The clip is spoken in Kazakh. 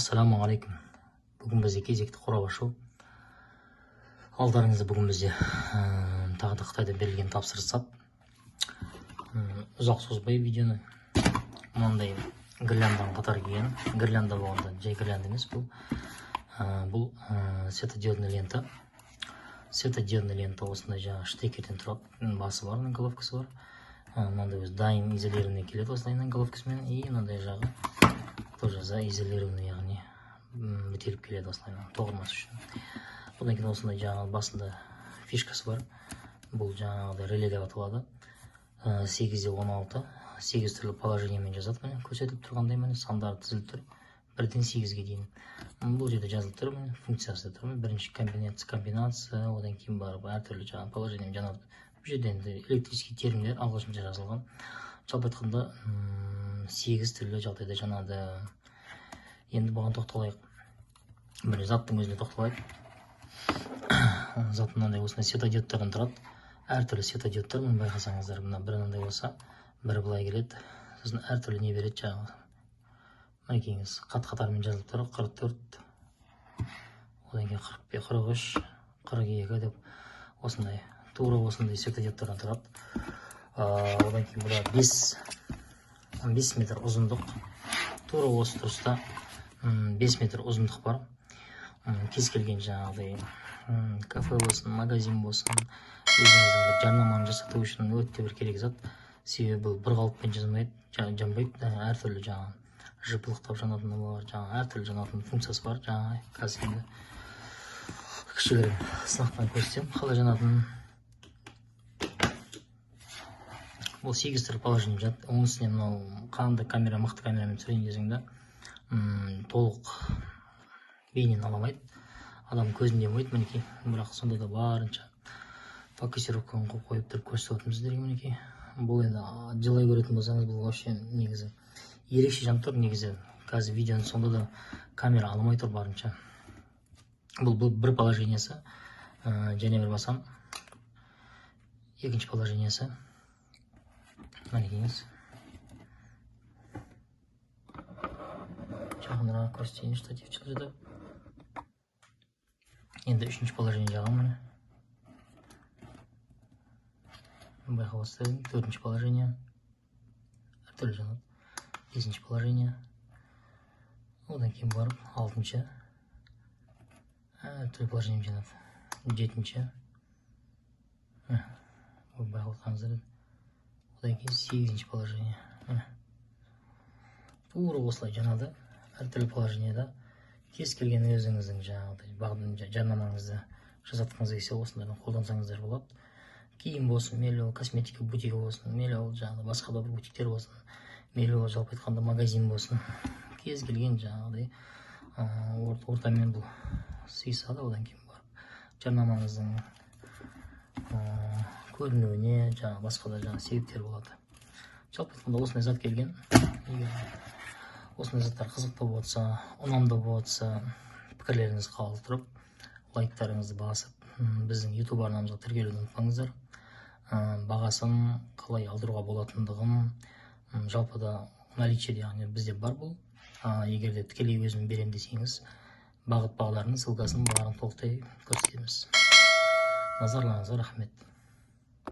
Ассалаумағалейкум. Бүгін бізде кезекті қорап ашу. Алдарыңызда бүгін бізде тағы да Қытайдан берілген тапсырыс зат. Ұзақ созбай видеоны мынандай гирлянданың қатары келген. Гирлянда болғанда жай гирлянда емес бұл. Бұл светодиодный лента. Светодиодный лента осындай жаңағы штекерден тұрады. Басы бар, головкасы бар. Мынандай өзі дайын изолированный келеді осылайынан головкасымен, и мынандай жағы тоже заизолированный, яғни бітеліп келеді осылайынан тоғырмас үшін. Одан кейін осындай жаңағы басында фишкасы бар. Бұл жаңағыдай реле деп аталады. 8-де 16, 8 түрлі положениемен жазады, міне көрсетіліп тұрғандай, міне сандары тізіліп тұр 1-ден 8-ге дейін. Бұл жерде жазылып тұр, міне функциясы тұр. Бірінші комбинация, одан кейін барып әртүрлі жаңағы положениемен жанады. Бұл жерде енді электрический терминдер ағылшынша жазылған. Жалпы айтқанда, 8 түрлі жағдайда жанады. Енді бұған тоқталайық. Бір заттың өзіне тоқталайық. Зат мынандай осындай светодиодтардан тұрады. Әртүрлі светодиодтар, міне байқасаңыздар, мына бірі мынандай болса, бірі былай келеді. Сосын әртүрлі не береді жаңағы. Мінекейіңіз, қат-қатармен жазылып тұр. 44, одан кейін 43, 42 деп осындай тура осындай светодиодтардан тұрады. Одан кейін бұда 5 метр ұзындық. Тура осы тұрыста, 5 метр ұзындық бар. Кез келген жаңағыдай, кафе болсын, магазин болсын, өзіңіздің бір жарнаманы жасату үшін өте бір керек зат. Себебі бұл бір қалыппен жанбайды, әртүрлі жаңағы жыпылықтап жанатыны бар, жаңағы әртүрлі жанатын функциясы бар. Жаңағы қазір енді кішігірім сынақтан көрсетемін қалай жанатынын. Бұл 8 түрлі положение жанады. Оның үстіне мынау қандай камера, мықты камерамен түсірейін десең де, толық бейнені ала алмайды. Адам көзін демейді мінекей. Бірақ сонда да барынша фокусировканы қойып тұрып көрсетіп отырмын сіздерге мінекей. Бұл енді, жылай көретін болсаңыз, бұл вообще негізі ерекше жанып тұр негізі. Қазір видеоның соңында да камера алмай тұр барынша. Бұл бір положениесі. Және бір басам. Екінші положениесі. Мінекейіңіз. Жақынырақ көрсетейін штатив жылжыды. Енді үшінші положение жағамын міне. Байқап отырсыздар, төртінші положение. Әртүрлі жанады. Бесінші положение. Одан кейін барып алтыншы. Әртүрлі положение жанады. Жетінші. Міне, байқап отырғаныңыздар. Одан кейін сегізінші положение. Міне. Тура осылай жанады. Әртүрлі положениеда. Кез келген өзіңіздің жаңағыдай жарнамаңызды жасатқыңыз келсе, осындайдан қолдансаңыздар болады. Киім болсын, мейлі ол косметика бутигі болсын, мейлі ол жаңағы басқа да бір бутиктер болсын, мейлі ол жалпы айтқанда магазин болсын. Кез келген жаңағыдай, ортамен бұл сыйысады. Одан кейін барып жарнамаңыздың, көрінуіне жаңағы басқа да жаңағы себептер болады. Жалпы айтқанда осындай зат келген. Егер осындай заттар қызықты болып жатса, ұнамды болып жатса, пікірлеріңізді қалдырып, лайктарыңызды басып, біздің YouTube арнамызға тіркелуді ұмытпаңыздар. Бағасын қалай алдыруға болатындығын, жалпы да наличие, яғни бізде бар бұл. Егер де тікелей өзім берем десеңіз, бағыт бағдарының ссылкасын барын толықтай көрсетеміз. Назарларыңызға рахмет.